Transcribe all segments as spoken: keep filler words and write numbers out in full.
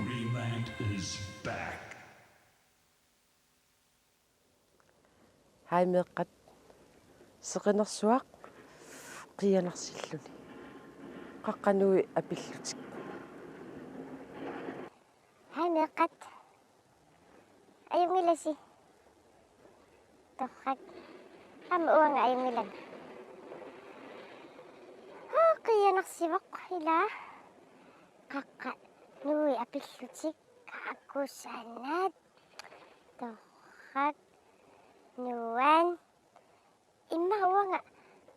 Greenland is back. Hej meeqqat. Seqinersuaq qiianarsilluni. Qaqqat nuui apillutik. Hej meeqqat. Ajunngilasi? Torrak. Aamma uanga ajunngilanga. Hoo, qiianarsivoq ilaa. Qaqqat nuui apillutik. Kaakkuussaannaat. Torrak. Nuan. Immaqa uanga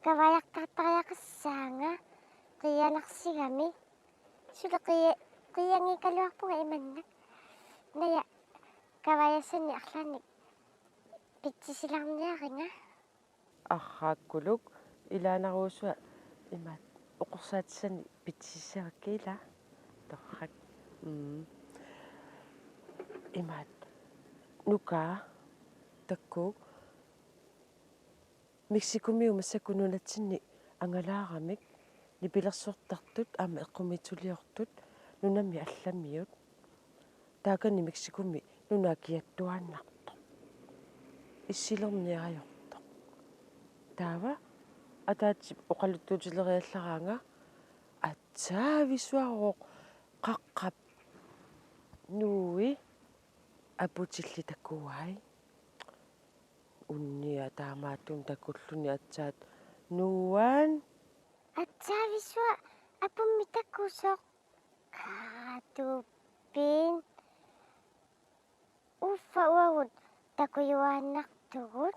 kavajaqartariaqassaanga qiianarsigami. Suli qia-, qiianngikkaluarpunga imannak. Naja kavajassannik arlaannik pitsisilaarniaringa. Arraakkuluk ilaanaruusua imaat oqorsaatissannik pitsissavakka ilaa. Torrak. Mm. Imaat nukaa takkuu Mexicomiut massakkut nunatsinni angalaaramik nipilersortartut aamma eqqumiitsuliortut nunami allamiut. Taakani Mexicomi nunaa kiattuaannartoq. Issilerniarajortoq. Taava ataatsip oqaluttuutileriallaraanga: Aatsaat visuarooq, qaqqap nuui aputillit takuai. Unnia taamaattumik takulluni aatsaat nuan. Aatsaat visuaq apummi takusoq. Kaatupin. Uffa uagut takujuaannartugut.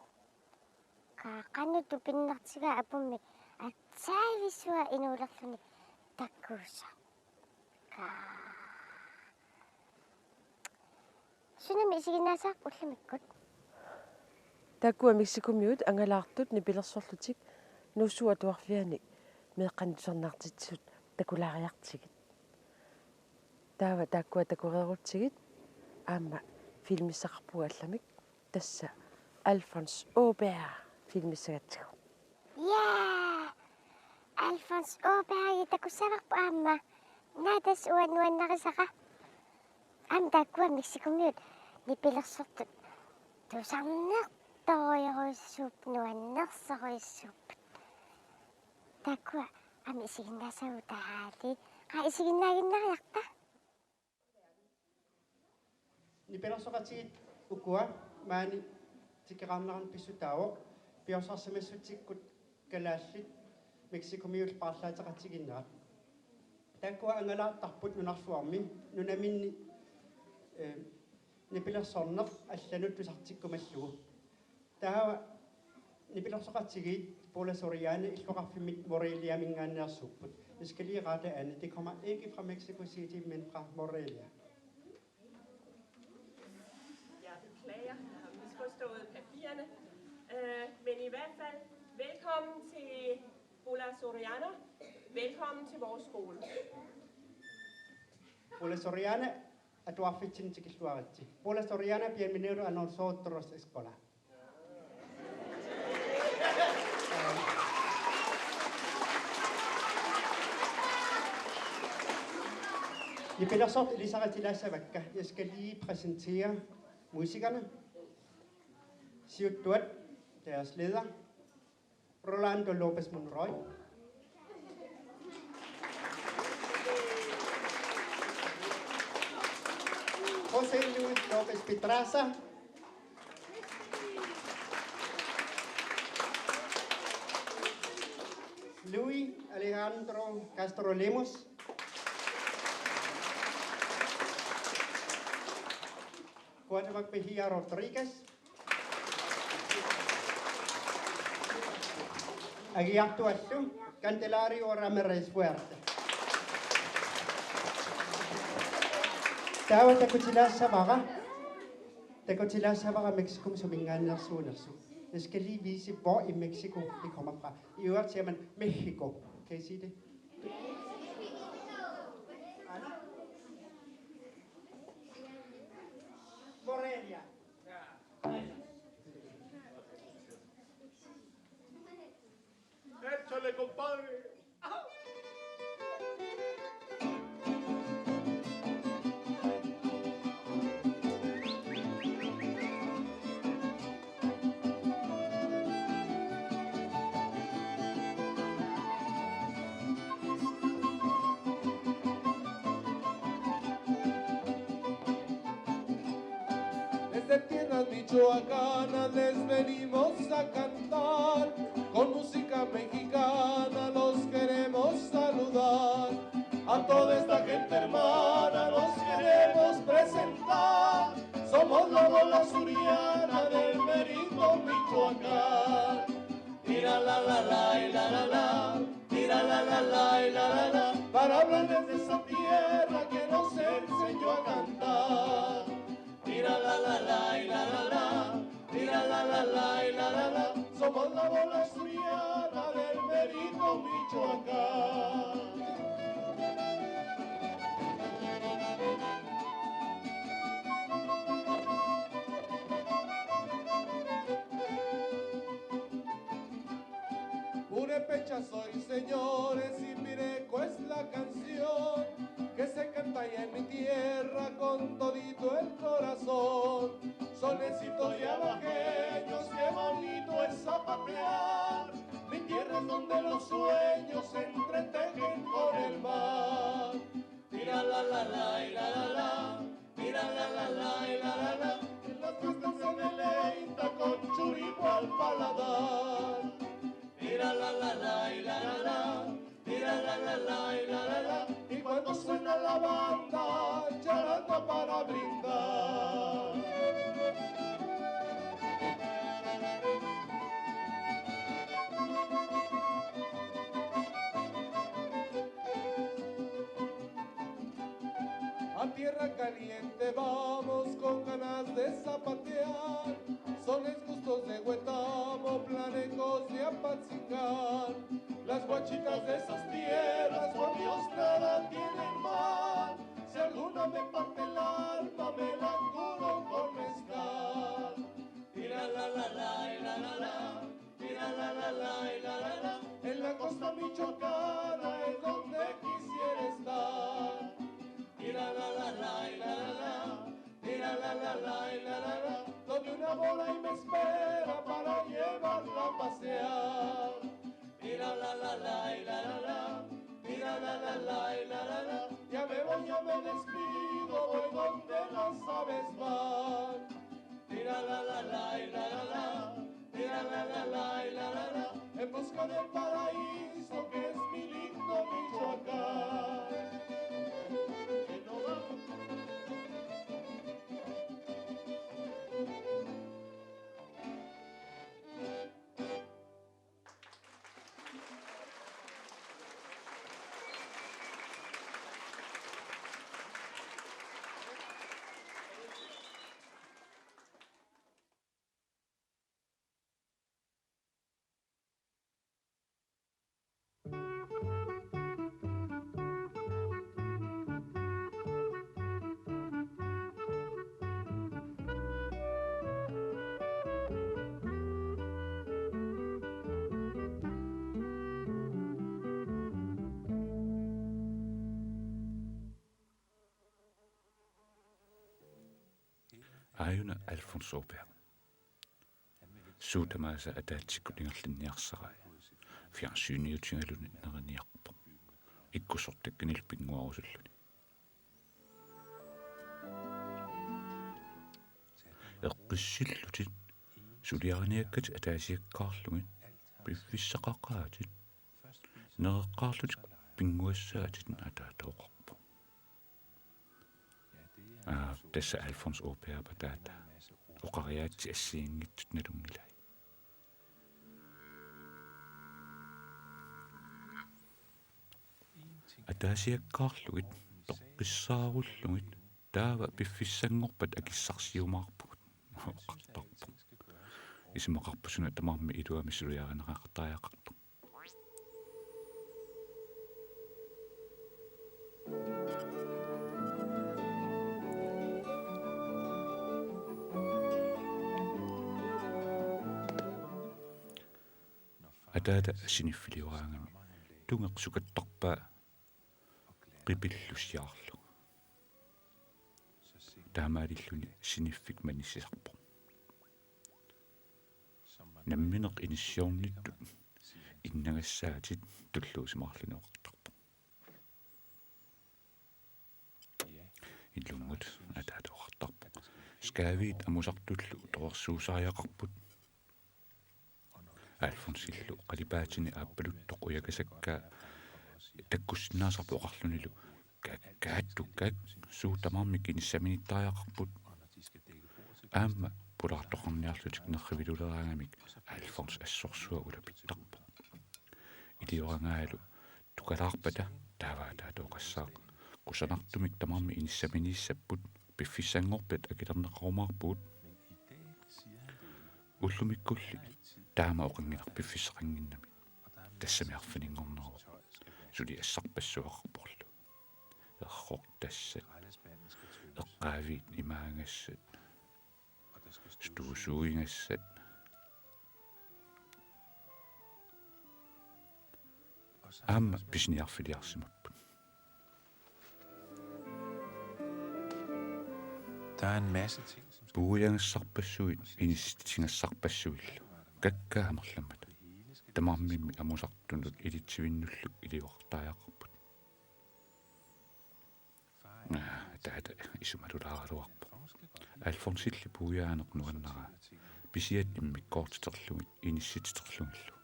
Kaa qanoq tupinnartigaa apummi aatsaat visuaq inuulerluni takusoq. Kaa. Sunami isiginnaassavarput ullumikkut? Taakkua Mexicomiut angalaartut nipilersorlutik Nuussuup Atuarfiani meeqqanik tusarnaartitsisut takulaariartigit. Taava taakkua takoreerutsigit aamma filmissaqarpugut allamik. Tassa Alfons Åberg filmissagatsigu. Jaa! Alfons Åberg takussavarput aamma. Naa tassa uanga nuannarisara. Aamma taakkua Mexicomiut nipilersortut tusarnaartorujorujussuupput, nuannersorujussuupput. Taakkua aamma isiginnaassavarput taali. Qaa isiginnaaginnariarta. Nipilersoqatigiit ukua maani tikeraarnerannut pissutaavoq, piorsarsimassutsikkut kalaallit Mexicomiullu paarlaateqatigiinnerat. Taakkua angalaartarput nunarsuarmi nunaminni, eh, nipilersorneq allanut tusartikkumallugu. Taava nipilersoqatigiit Pola Soriano illoqarfimmit Moreliaminngaanneersuupput. Jeg skal lige rette, Anne. Det kommer ikke fra Mexico City, men fra Morelia. Jeg beklager, jeg har misforstået papirerne. Øh, men i hvert fald, velkommen til Pola Soriano. Velkommen til vores skole. Pola Soriano, atuarfitsinni tikilluaritsi. Pola Soriano, bienvenido a nosotros, escuela. Nipilersortut ilisaritilaassavakka. Jeg skal lige præsentere musikerne. Siuttuat, deres leder, Rolando López Monroy. José Luis López Pedraza. Luis Alejandro Castro Lemos. Cuauhtémoc Mejía Rodríguez. Agiartuallu Candelario Ramírez Fuerte. Taava takutilaassavara, takutilaassavara Mexicomi suminngaanneersuunersut. Jeg skal lige vise, hvor i Mexico de kommer fra. I øvrigt siger man Mexico. Kan I sige det? Morelia. Échale, compadre. Michoacana les venimos a cantar, con música mexicana los queremos saludar. A toda esta gente hermana nos queremos presentar. Somos la bola asturiana del Mérito, Michoacán. Tira la la la y la la la, tira la la la y la la la, para hablarles de esa tierra que nos enseñó a cantar. Tira la la la y la la la, tira la la la y la la la, somos la bola asturiana del Mérito, Michoacán. Purépecha soy, señores, y Pireco es la canción que se canta allá en mi tierra con todito el corazón. Sonecitos de abajeños, qué bonito es zapatear. Mi tierra es donde los sueños se entretejen con el mar. Tira la la la y la la la, tira la la la y la la la, en las fiestas se deleita con churibo al paladar. Tira la la la y la la la, tira la la la y la la la, y cuando suena la banda, charanga para brindar. A tierra caliente vamos con ganas de zapatear. Sones gustos de Huetamo, planecos de Apatzingán. Las guachitas de esas tierras, por Dios, nada tienen mal. Si alguna me parte el alma, me la curo con mezcal. Tira la la la, la la la. Tira la la la y la la la, en la costa michoacana es donde quisiera estar. Tira la la la y la la la, tira la la la y la la la, donde una bola y me espera para llevarla a pasear. Tira la la la y la la la, tira la la la y la la la, ya me voy, ya me despido, voy donde las aves van. Tira la la la y la la la, tira la la la y la la la, en busca del paraíso que es mi lindo Michoacán. Que no vamos. Aajuna Alfons Åberg. Suut tamaasa ataatsikkut ingerlanniarsarai. Fjernsyniutigaluni neriniarpoq. Ikkussortakkanillu pinnguarusulluni. Eqqissillutit, suliariniakkatit ataasiakkaarlugit, piffissaqaqaatit, nereqqaarlutit pinnguassaatit, ataata oqarpoq. Aa, tassa Alfons Åbergip ataata oqariaatsit assigiinngitsut nalunngilai. Ataasiakkaarlugit, toqqissaarullugit, taava piffissanngorpat akissarsiumaarpugut, oqartarpoq. Isumaqarpoq suna tamarmi iluamik suliarineqartariaqartoq. Ataata siniffiliuraangami tungeq sukattarpaa qipillusiarlugu. Taamaalilluni siniffik manissisarpoq. Nammineq inissiornittut innagassaatit, tulluusimaarluni oqartarpoq. Ilumut ataata oqartarpoq: Skaaviit amusartullu torersuusariaqarput. Alfonsillu qalipaatini aappaluttoq ujakasakkaa takkussinnaasarpoq oqarlunilu: "Ka-, kaattukkat, suut tamarmik inissaminiittariaqarput." Aamma pulaartoqarniarlutik nerriviluleraangamik Alfons assorsua ulapittarpoq. Iliorangaalu tukalaarpata taava ataatooqassaaq: "Kusanartumik tamarmik inissaminiissapput, piffissanngorpat akilerneqarumaarpugut." Ullumikkulli taama oqanngilaq piffissaqannginnami. Tassami arfininngorneruvoq. Suli assarpassuaqarporlu. Errortassat, eqqaaviit imaagassat, støvsugigassat. Aamma pisiniarfiliarsimapput. Der er en masse ting, som skal Puujaagassarpassuit inissitigassarpassuillu. Kakkaak amerlammata. Tamarmimmi amusartunut ilitsivinnullu iliortariaqarput. Aa, taata isumalulaaraluarpoq. Alfonsilli puujaaneq nuannaraa, pisiat immikkoortiterlugit inissititerlugillu.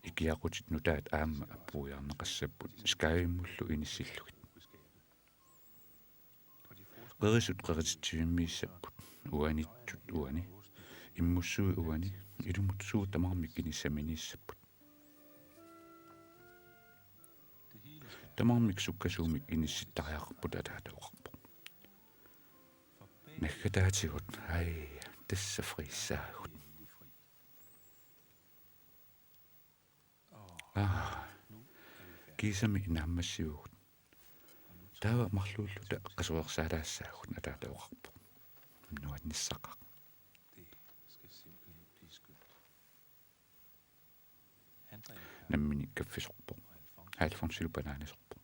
Ikiaqutit nutaat aamma puujaarneqassapput Skaavimullu inissillugit. Qerisut qerititsivimmiissapput, uanittut uani, immussuit uani, ilumut suut tamarmik inissaminiissapput. Tamarmik sukkasuumik inissittariaqarput, ataata oqarpoq. Naggataatigut, ai, tassa friissaagut. Aa, kiisami naammassivugut. Taava marluulluta qasuersaalaassaagut, ataata oqarpoq. Nuannissaqaaq. Nammineq kaffisorpoq. Alfonsilu banaanisorpoq.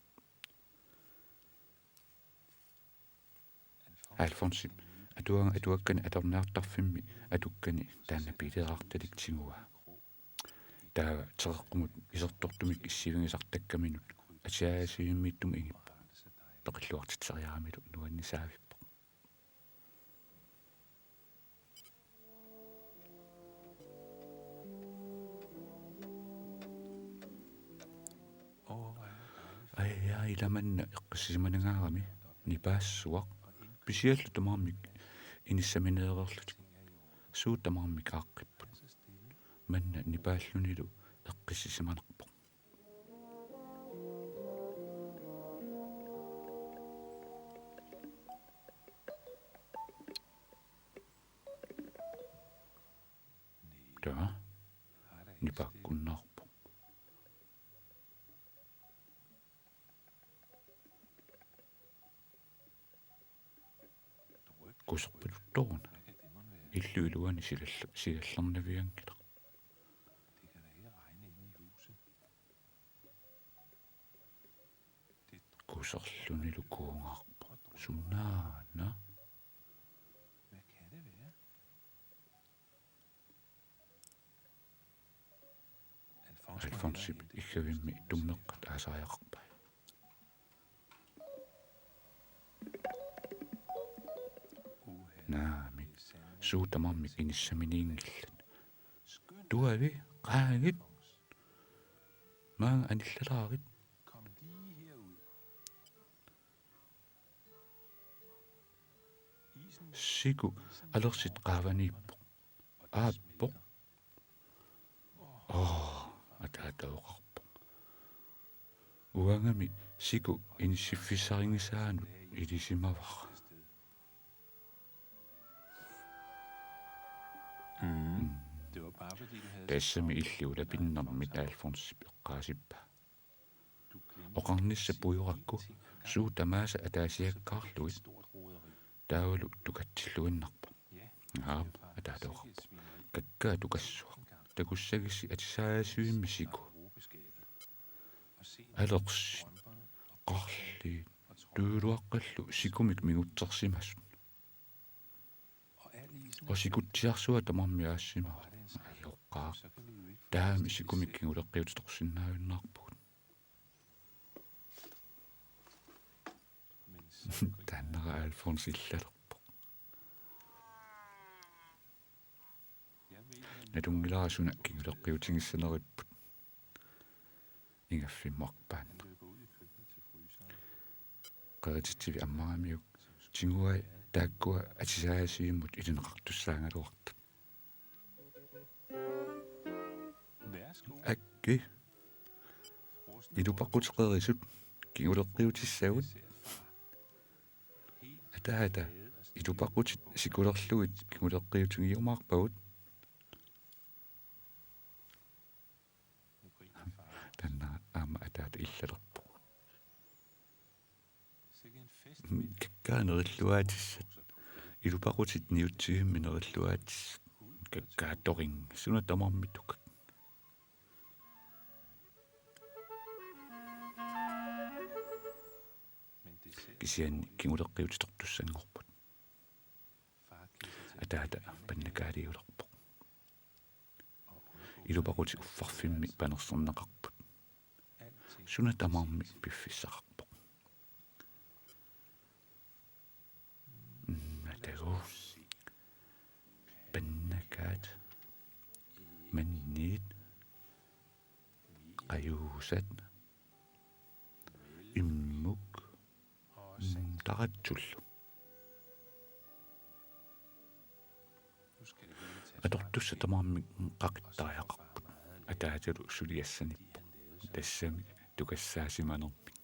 Alfonsip atuanga atuakkani atorniartarfimmi atukkani taanna biileerartalik tiguaa. Taava teqeqqumut isertortumik issivigisartakkaminut atisaajaasivimmiittumut ingippoq. Peqilluartitseriaramilu nuannisaavippoq. Ai, ai, ila manna eqqissisimanangaarami, nipaassuaq, pisiallu tamarmik inissamineereerlutik. Suut tamarmik aaqqipput. Manna nipaallunilu eqqissisimanarpoq. Taava nipaakkunnaarpoq. Kuserpaluttoruna. Illup iluani silall-, silallernavianngilaq. Kuserlunilu kuungaarpoq. Sunaana? Alfonsip iggavimmi tummeqqat aasariaqarpai. Naamik, suut tamarmik inissaminiinngillat. Tuavi, qaagit. Maanga anillalaarit. Siku alersit qaavaniippoq. Aappoq. Aa, ataata oqarpoq. Uangami siku inissiffissarinngisaanut ilisimavara. Mm. Tassami illit ulapinnermit, Alfonsip eqqaasippaa. Oqarnissaq puiorakku, suut tamaasa ataasiakkaarlugit. Taavalu tukatsilluinnarpoq. Aap, ataata oqarpoq. Kakkaak tukassuaq. Takussagissi atisaajaasivimmi siku. Alersit, qarliit, tujuuluaqqallu sikumik mingutsersimasut. Oqarsitsiarsuaq tamarmi aassimasoq. Ajoqaaq. Taama sikumik kinguleqqiutitorsinnaajunnaarpugut. Taannara Alfons illalerpoq. Nalunngilara suna kinguleqqiutigissaneripput. Ingaffimmuarpaanna. Qerititsivik ammaramiuk tiguai taakkua atisaasivimmut ilineqartussaagaluartut. Akki. Ilupaqutit qerisut kinguleqqiutissagut. Ataata, ilupaqutit sikulerlugit kinguleqqiutigiumaarpagut. Taanna aamma ataata illalerpoq. Kakkaak nerilluaatissat. Ilupaqutit niutsivimmi nerilluaatissat. Kakkaak toringa, suna tamarmi tukak. Kisianni kinguleqqiutitortussanngorput. Ataata pannakaaliulerpoq. Ilupaqutit uffarfimmi panerserneqarput. Suna tamarmi piffissaqarpoq. Mm, atagu. Pannakaat. Manniit. Qajuusat. Immuk. Mm, taratsullu. Atortussat tamarmik qaqittariaqarput. Ataatalu suliassaniippoq. Tassami tukassaasimanermik.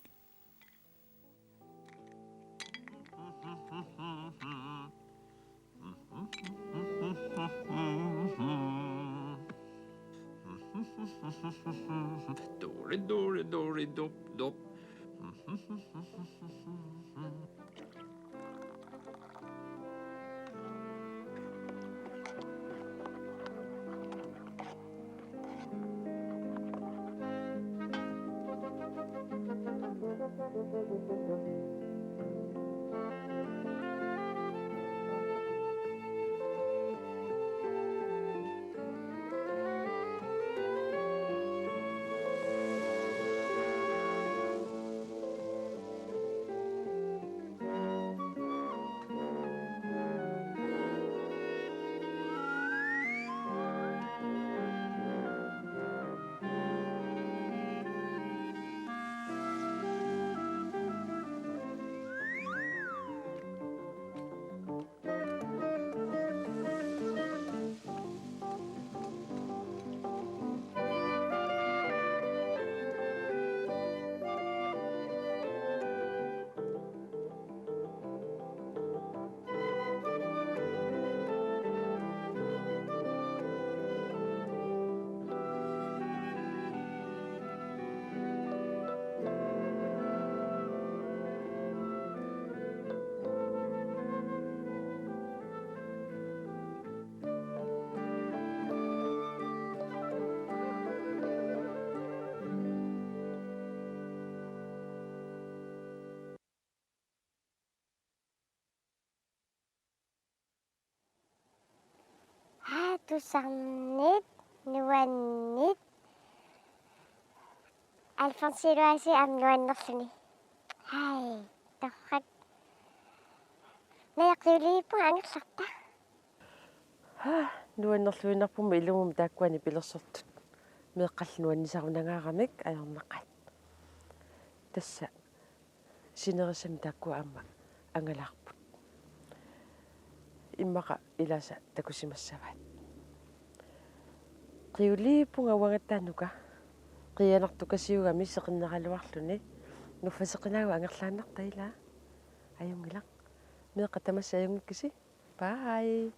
Dori, dori, dori, dop, dop. Aa, tusarnit, nuannit, Alfonsilu aasiit aamma nuannerluni. Hai, torrak. Naja, qiuliippunga angerlarta. Haa, nuannerluinnarpummi ilumut taakkua nipilersortut. Meeqqallu nuannisarunangaaramik ajornaqaat. Tassa sinerissami taakkua aamma angalaarput. Immaqa ilaasa takusimassavaat. Qiuliippunga uangattaaq Nuka. Qiianartukasiugami seqinneraluarluni. Nuffa seqinaagut angerlaannarta ilaa. Ajunngilaq. Meeqqat tamassi ajunngikkisi. Bye.